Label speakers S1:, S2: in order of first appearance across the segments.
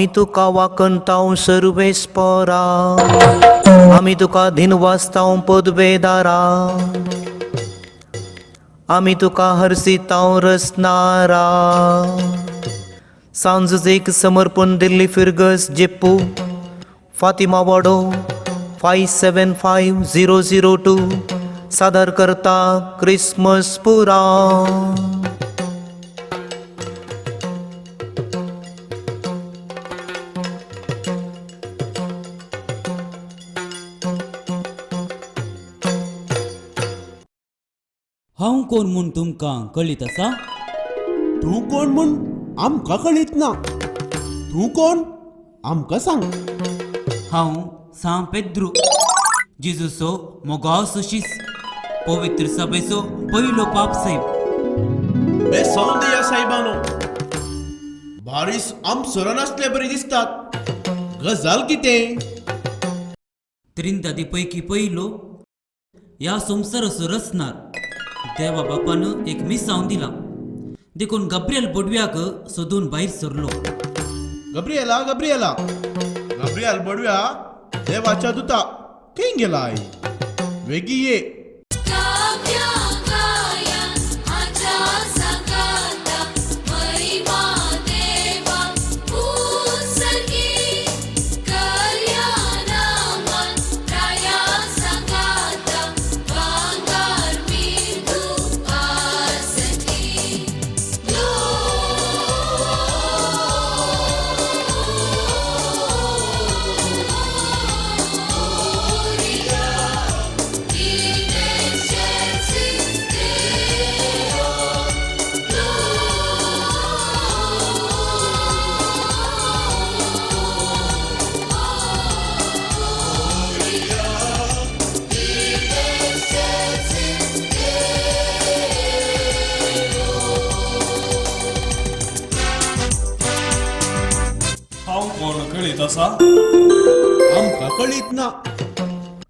S1: आमी तुका वाकणतांव सर्वेस्पोरा, आमी तुका दिनवासतांव पदवेदारा, आमी तुका हरसितांव रसनारा. सांजच एक समर्पण दिल्ली फिरगस जेप्पू, फातिमा वाडो, 575002, सादर करता क्रिसमस पुरा.
S2: हांव कोण म्हूण तुमकां कळीत आसा?
S3: तूं कोण म्हूण आमकां कळीत ना. तूं कोण आमकां सांग.
S2: हांव सां पेद्रू, जेजूचो मोगासो शीस, पवित्र सभेचो पयलो पाप साहेब.
S3: बेसांव दिया सायबानो, बारीस आम सरनासले बरी दिसतात. गजाल कितें?
S2: त्रिंदादी पैकी पयलो ह्या संवसाराचो रचणार देवा बापान एक मिसांव दिलां, देखून गब्रियल बोडव्याक सोदून भायर सरलो.
S3: गब्रियला, गब्रियला, गब्रियल बडव्या, देवाच्या दुता खंय गेलाय? वेगीं ये.
S4: काव्या गाया हाच्या सांगाता, महिमा देवा उत्सर्गी, करया नामान राया सांगाता, वांगार मिर्दू आसती. In excelsis Deo, Gloria in excelsis
S5: हांव कोण कळीत आसा?
S3: आमकां कळीत ना.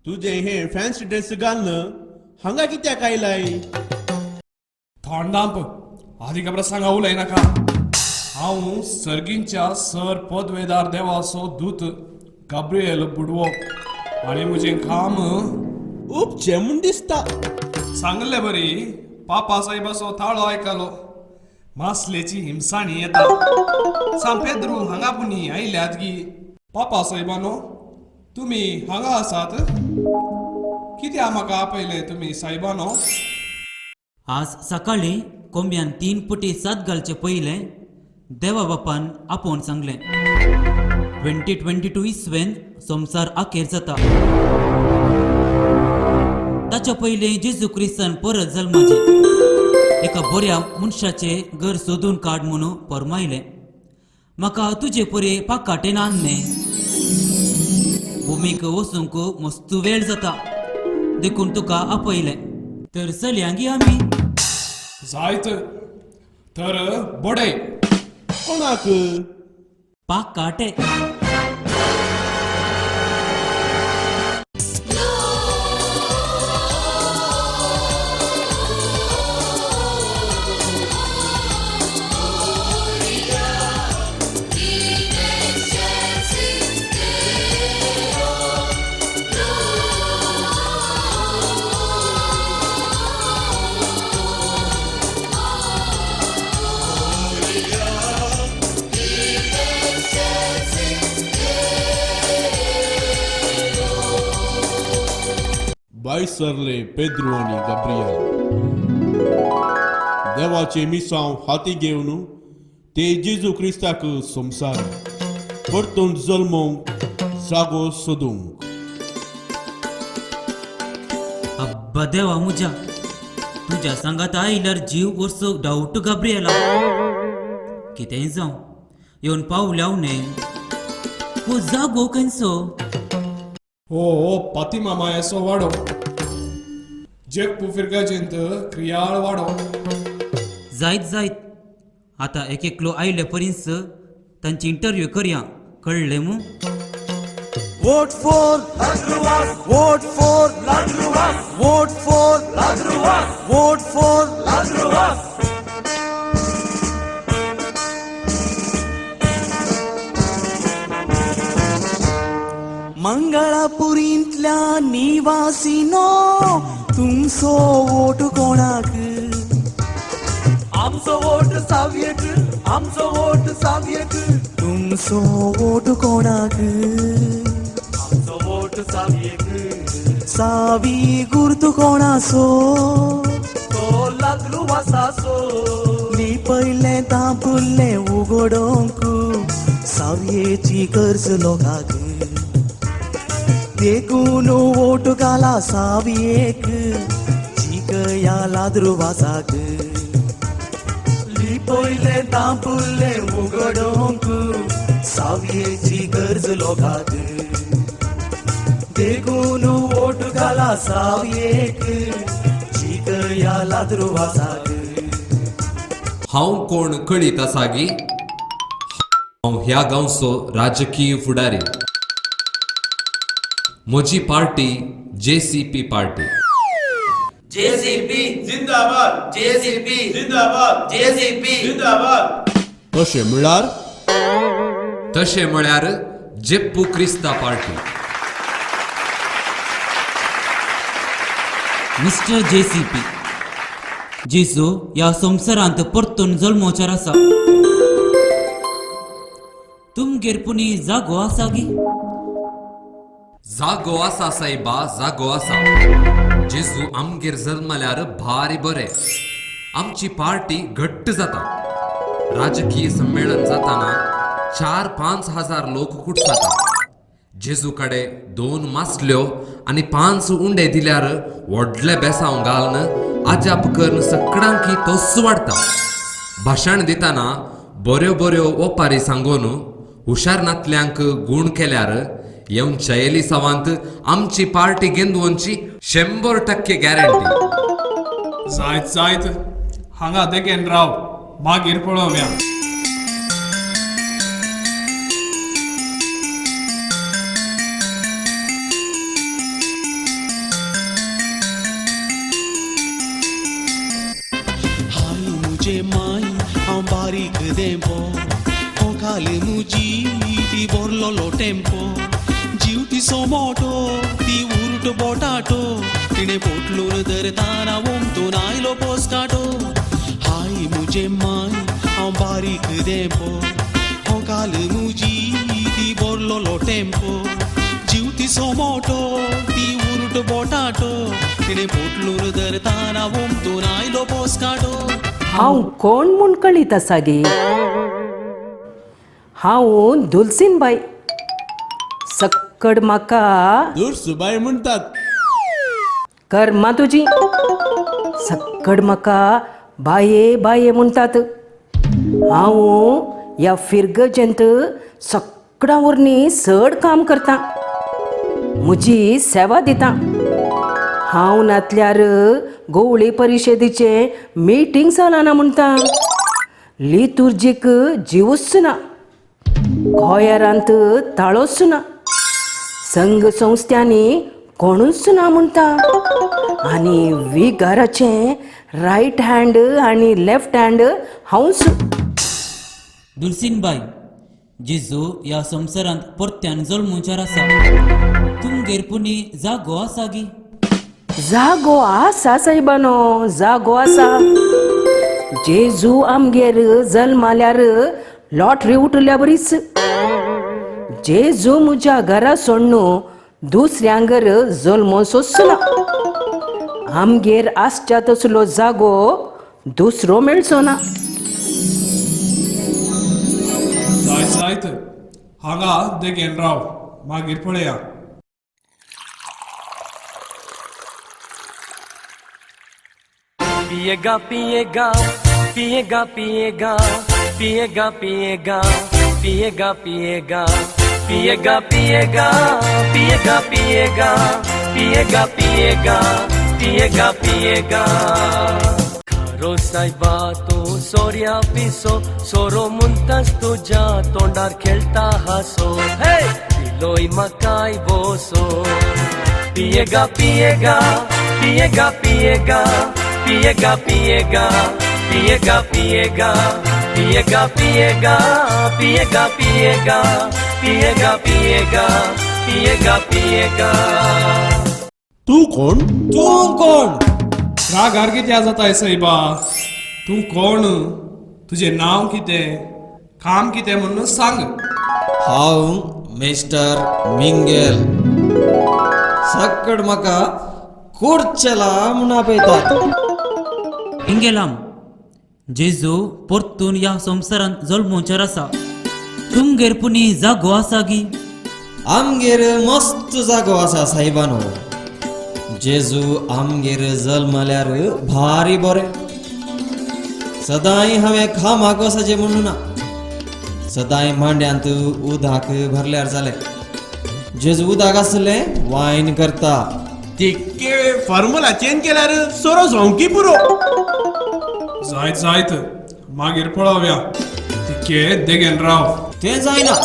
S3: तुजें हें फॅन्सी ड्रेस घालून हांगा कित्याक आयलाय?
S5: थोंडांप आदी खबर सांगा, उलय नाका. हांव सर्गींच्या सर पदवेदार देवाचो दूत गाब्रिएल बुडवो आनी म्हजें काम
S3: उपचें म्हूण दिसता.
S5: सांगले बरी पापा साहेबाचो ताळो आयकलो, मासलेची हिमसाणी येता. सांग पेद्रू हांगा पुणी आयल्यात गी? पापा साहेबानो, तुमी हांगा आसात? कित्याक म्हाका आपयलें तुमी साहेबानो?
S2: आज सकाळीं कोंब्यान 3 पुटी सात घालचे पयलें देवा बापान आपोवन सांगलें, 2022 इसवेन संवसार अखेर जाता, ताच्या पयलीं जेजू क्रिस्तान परत जल्माचें एका बऱ्या मनशाचें घर सोदून काड म्हणून फर्मायलें. म्हाका तुजे परी पाकाटेन आणलें. भुमीक वचूंक मस्त वेळ जाता, देखून तुका आपयलें. तर चलयांगी आमी.
S5: जायत तर बडय.
S3: कोणाक?
S2: पाकाटे.
S4: In excelsis Deo, Gloria in excelsis Deo.
S3: भायर सरले पेद्रू आनी गब्रियल. देवाचें मिसांव हाती घेवन ते जेजू क्रिस्ताक संवसार परतून जल्मोवंक जागो सोदूंक.
S2: अब्बा देवा मुज्या, तुज्या सांगात आयल्यार जीव वर्सो डावट गाब्रियला. कितेंय जावं, येवन पावल्या न्ही. हो जागो खंयचो?
S5: हो पातिमा मायेचो वाडो, जेप्पू फिरगजेंत क्रियाळ वाडो.
S2: जायत जायत, आतां एक एकलो आयले परींच तांची इंटरव्यू करया, कळ्ळें मू?
S1: Vote for Lazarus! Vote for Lazarus! Vote for Lazarus! Vote for Lazarus!
S6: विश्वासीनो तुमचो वोट कोणाक? आमचो वोट सावयेक, आमचो वोट सावयेक. तुमचो वोट कोणाक? आमचो वोट सावयेक. सावी गुर्तू कोणाचो? तो लागलू वासाचो. लिपयलें तांपुल्लें उगडोंक सावयेची गरज लोकांक, देखून वोट घाला सावयेक, जिखया लाद्रुवासाक. लिपयलें तांपुल्लें उगडोंक सावयेची गरज लोकांक, देखून वोट घाला सावयेक, जिखया लाद्रुवासाक.
S7: हांव कोण कळीत आसा गी? हांव ह्या गांवचो राजकीय फुडारी. म्हजी पार्टी जेसीपी पार्टी.
S8: जेसीपी
S3: जिंदाबाद.
S8: जेसीपी
S3: जिंदाबाद.
S8: जेसीपी
S3: जिंदाबाद. तशें म्हळ्यार?
S7: तशें म्हळ्यार जेप्पू क्रिस्ता पार्टी.
S2: मिस्टर जेसीपी, जेजू ह्या संवसारांत परतून जल्मोवचार आसा. तुमगेर पुणी जागो आसा गी?
S7: जागो आसा सायबा, जागो आसा. जेजू आमगेर जल्मल्यार भारी बरें, आमची पार्टी घट्ट जाता. राजकीय संमेळन जाताना 4-5 हजार लोक कुटसाता. जेजू कडेन दोन मासल्यो आनी पांच उंडे दिल्यार व्हडले बेसांव घालून आजाप करून सकडांकी तोस वाडटा. भाशण दितना बऱ्यो बऱ्यो ओपारी सांगून हुशार नातल्यांक गूण केल्यार येवच्या एलिसावांत आमची पार्टी गेंदवची 100% गॅरंटी.
S5: जायत जायत, हांगा देगेन राव, मागीर पळोवया.
S6: हाय मुजे माय, हांव बारीक देंपो, होकाल मुजी ती भरलोलो टेम्पो. जीव तिसो मोटो, ती उर्ट बोटाटो, तिणें पोटलून धरताना ओमतून आयलो पोसकाटो. हाय मुजे माय, हांव बारीक देंपो, होकाल मुजी ती भरलोलो टेम्पो. जीव तिसो मोटो, ती उर्ट बोटाटो, तिणें पोटलून धरताना ओमतून आयलो पोसकाटो.
S9: हांव कोण म्हूण कळीत आसा गे? हांव दुलसीन बाई. सक्कड म्हाका
S3: दुर्सुबाई म्हणटात.
S9: कर्मा तुजी. सक्कड म्हाका बाये बाये म्हणटात. हांव ह्या फिरगजेंत सगळ्यां वरवीं चड काम करता, म्हजी सेवा दिता. हांव नातल्यार गोवळी परिशदेचें मिटींग चलना म्हणटा. लितुर्जीक जिवूच ना, गोंयरांत ताळोच ना, संघ संस्थ्यांनी कोणूच ना म्हणटा आनी विगाराचें रायट हँड आनी लेफ्ट हँड हांवच.
S2: दुलसीनबाई, जेजू ह्या संवसारांत परत्यान जल्मोवचार आसा. तुमगेर पुणी जागो आसा गी?
S9: जागो आसा सायबानो, जागो आसा. जेजू आमगेर जल्माल्यार लॉटरी उठल्या बरीच. जेजू म्हज्या घरा सोडून दुसऱ्यांगर जल्मो सोंसना. आमगेर आसच्या तसलो जागो दुसरो मेळचो ना.
S5: जायत जायत, हांगा देगेन राव, मागीर पळया.
S10: पिएगा पिएगा पिएगा पिएगा पिएगा पिएगा पिएगा पिएगा पिएगा पिएगा पिएगा पिएगा पिएगा पिएगा पिएगा पिएगा. खरो सायबा तूं सोऱ्या पिसो, सोरो मुंतास तुज्या तोंडार खेळटा हासो. हे पिलोय म्हाकाय बोसो. पिएगा पिएगा पिएगा पिएगा पिएगा पिएगा पिएगा पिएगा पिएगा पिएगा पिएगा पिएगा पिएगा पिएगा पिएगा पिएगा.
S3: तूं कोण?
S11: तूं कोण?
S5: रागार कित्या जाताय सायबा? तूं कोण, तुजें नांव कितें, काम कितें म्हणून सांग.
S11: हांव मिस्टर मिंगेल. सकड म्हाका कुर्चेला म्हूण आपयतात.
S2: मिंगेलाम, जेजू परतून ह्या संवसारांत जल्मोवचेर आसा. तुमगेर पुणी जागो आसा गी?
S11: आमगेर मस्त जागो आसा सायबानो. जेजू आमगेर जल्मल्यार भारी बरें. सदांय हांवें कामाक वचचें म्हणून ना, सदांय मांड्यांत उदक भरल्यार जालें. जेजू उदक आसलें वायन करता.
S3: तिक्के फॉर्मुला चेंज केल्यार सोरो जावंकी पुरो.
S5: जायत जायत, मागीर पळोवया. तिक्के देगेन राव.
S11: तें जायना,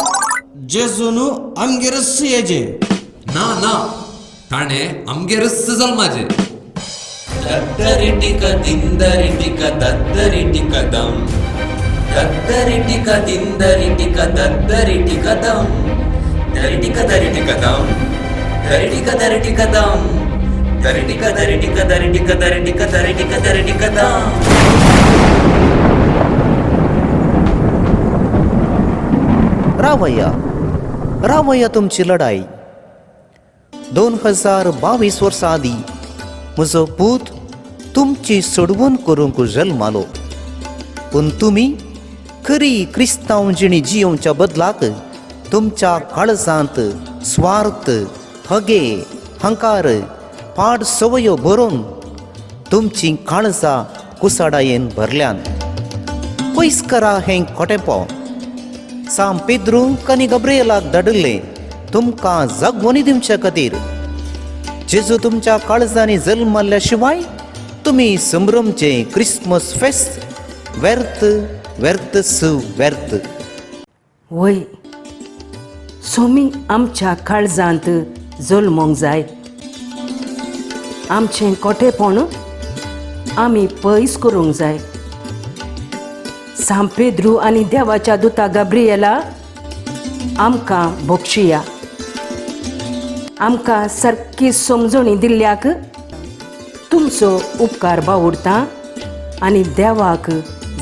S11: जेजून आमगेरच येजे.
S7: ना ना, ताणें आमगेरच जल्माचें.
S8: दద్దरिटिक दिंदरिटिक दद्दरिटिक दम, दद्दरिटिक दिंदरिटिक दद्दरिटिक दम, दरिटिक दरिटिक दम, दरिटिक दरिटिक दम, दरिटिक दरिटिक दरिटिक दरिटिक दरिटिक दरिटिक दम.
S1: रावया रावया तुमची लढाई. 2022 वर्सां आदीं म्हजो पूत तुमची सोडवण करूंक जल्मालो, पूण तुमी खरी क्रिस्तांव जिणी जियोवच्या बदलाक तुमच्या काळजांत स्वार्थ, हगे, हंकार, पाड सवयो भरून तुमचीं काळजां कुसाडायेन भरल्यान. पयस करा हें खोटेपो. सांत पेद्रूक आनी गब्रियलाक धाडिल्लें तुमकां जगवणी दिवचे खातीर. जेजू तुमच्या काळजांनी जल्मल्ल्या शिवाय तुमी संभ्रमचें क्रिसमस फेस्त व्यर्थ व्यर्थ व्यर्थ.
S9: वय, सोमी आमच्या काळजांत जल्मोंक जाय. आमचें कोटेपण आमी पयस करूंक जाय. सांत पेद्रू आनी देवाच्या दुता गाब्रियेला आमकां बक्षिया. आमकां सारकी समजणी दिल्ल्याक तुमचो उपकार बावुडता आनी देवाक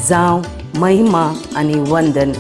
S9: जावं महिमा आनी वंदन.